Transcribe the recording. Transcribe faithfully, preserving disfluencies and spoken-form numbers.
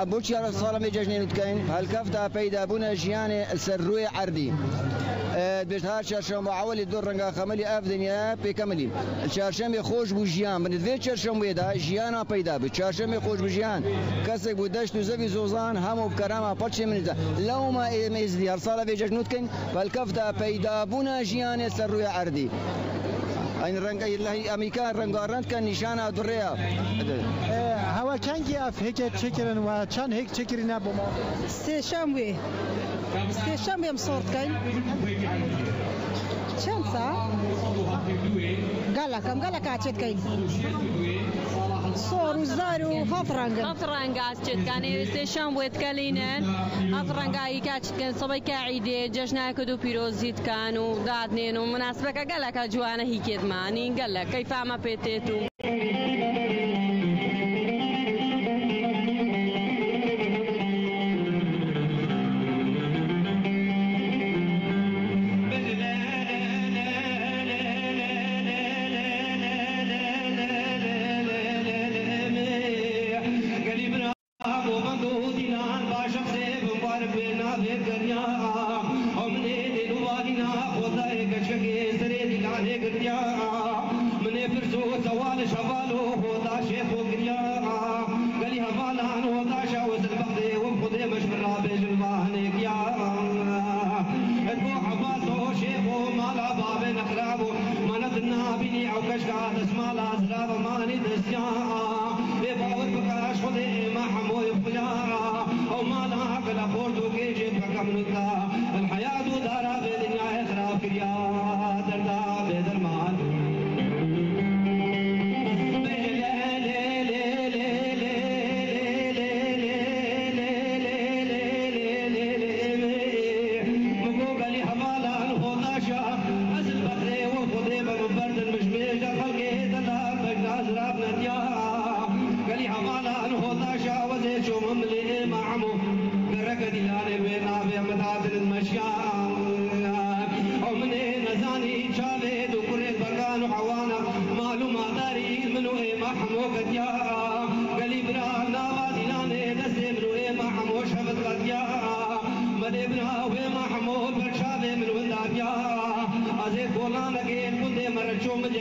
Bo çi sala me cejnê nû dikeyn? Helkefta peydabûna jiyanê ser rûyê erdî. E, dibêjt her çarşembe ewelî du renga xemelî ev dinya pê kemilî. Çarşembe xweş bû jiyan. Bin vê çarşembeyê de jiyana peyda bû. Çarşembe xweş bû jiyan. Kesek bû deşt û zevî zozan, hemû bi kerema paçê min de. Lewma ê mêzlî her sala vê cejnû dikin. Pelkefta peydabûna jiyanê ser rûyê erdî. Eyn reng, ey lehî Amerîka rengarend ke nîşana durê ya. E, hewa kengî ev hêke çêkirin we çend hêk çêkirîne bo ma? Sêşemwê. Sêşemwê em sor dikeyn. Çend sa? Gelek, em gelek a çê dikeyn. Sor û zer û heft reng in. Heft reng a çê dikin. Ê sêşemwê dikelînin. Heft reng a îka çê dikin. Sebeyke îdê, cejneke du pîrozî dikin û dadnên û minasebeke geleke ciwane hîkê dimanîn. Gelek keyfa me pê têt û Min ê pirs û sewal ji heval û hoda şêx û giriya. Gelî hevalan hoda şa û zilbextê û xudê me ji min ra bêjin va hinêk ya. Et bo heval to şêx û mala bavê nexrab û mane din nabînî ew keşka destmala zirav manî destiya. Bê bawer bike ji xudê êma hemoyê xuya. Ew mala gela xort û gêjê peke min ka. El heyat û dara vê dinyayê xirab kiriya, derda bêderman. Min got gelî hevalan hodaşa, ez li bexrê we xwedê me min berdin, min ji mêj de xelkê delal bejna zirab nediya. Gelî hevalan hodaşa, wezê çomim li êma hemû gereke dîlanê wê navê min dadin meşiya. Ew min ê nezanî çavê du kurê bergan û hewana mal û madarî min û êma hemû ketiya. Gelî bira nava dîlanê destê min û êma hemû şevit qediya. Me dê bira wê ma hemû ber çavê min winda biya. Ez ê kolanekê gundê me re çû min